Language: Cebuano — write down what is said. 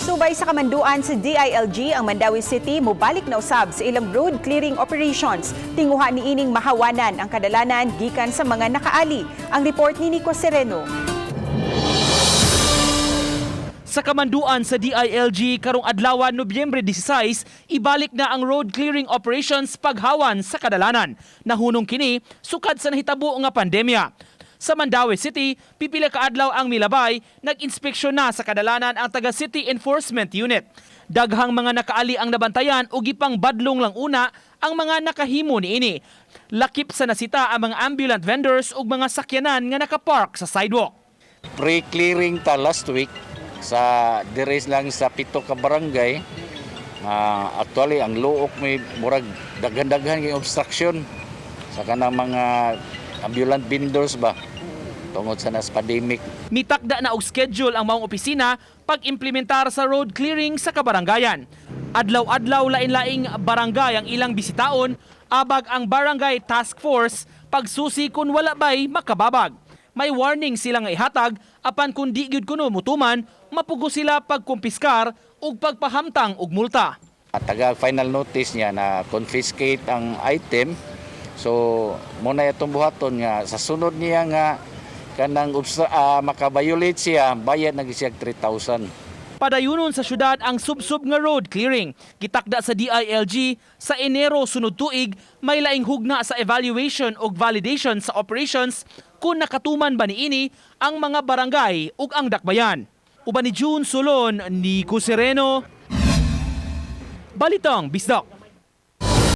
Subay sa kamanduan sa DILG, ang Mandaue City mobalik na usab sa ilang road clearing operations. Tinguha niining mahawanan ang kadalanan gikan sa mga nakaali. Ang report ni Nico Sereno. Sa kamanduan sa DILG karong adlaw, Nobyembre 16, ibalik na ang road clearing operations paghawan sa kadalanan. Nahunong kini sukad sa nahitabo nga pandemya. Sa Mandaue City, pipila ka adlaw ang milabay, nag-inspeksyon na sa kadalanan ang taga City Enforcement Unit. Daghang mga nakaali ang nabantayan ug gipang badlong lang una ang mga nakahimo niini. Lakip sa nasita ang mga ambulant vendors ug mga sakyanan nga nakapark sa sidewalk. Pre-clearing ta last week sa diri lang sa pito ka barangay. Actually, ang Looc may murag daghan-daghan kay obstruction sa kanang mga ambulant vendors ba tungod sa nas pandemic. Mitakda na og schedule ang maong opisina pag-implementar sa road clearing sa kabarangayan. Adlaw-adlaw, lain-laing barangay ang ilang bisitaon, abag ang barangay task force pagsusi kung wala bay makababag. May warning sila nga ihatag, apan kung di gyud kuno mutuman, mapugo sila pagkumpiskar ug pagpahamtang og multa. At taga final notice niya na confiscate ang item, so mo na itong buhaton nga sa sunod niya nga kanang maka-violate siya, bayad na gyud siya 3,000. Padayunon sa syudad ang sub-sub nga road clearing. Gitakda sa DILG sa Enero sunod tuig may laing hugna sa evaluation ug validation sa operations kung nakatuman ba niini ang mga barangay ug ang dakbayan. Uban ni June Solon, Nico Sereno, Balitang Bisdak.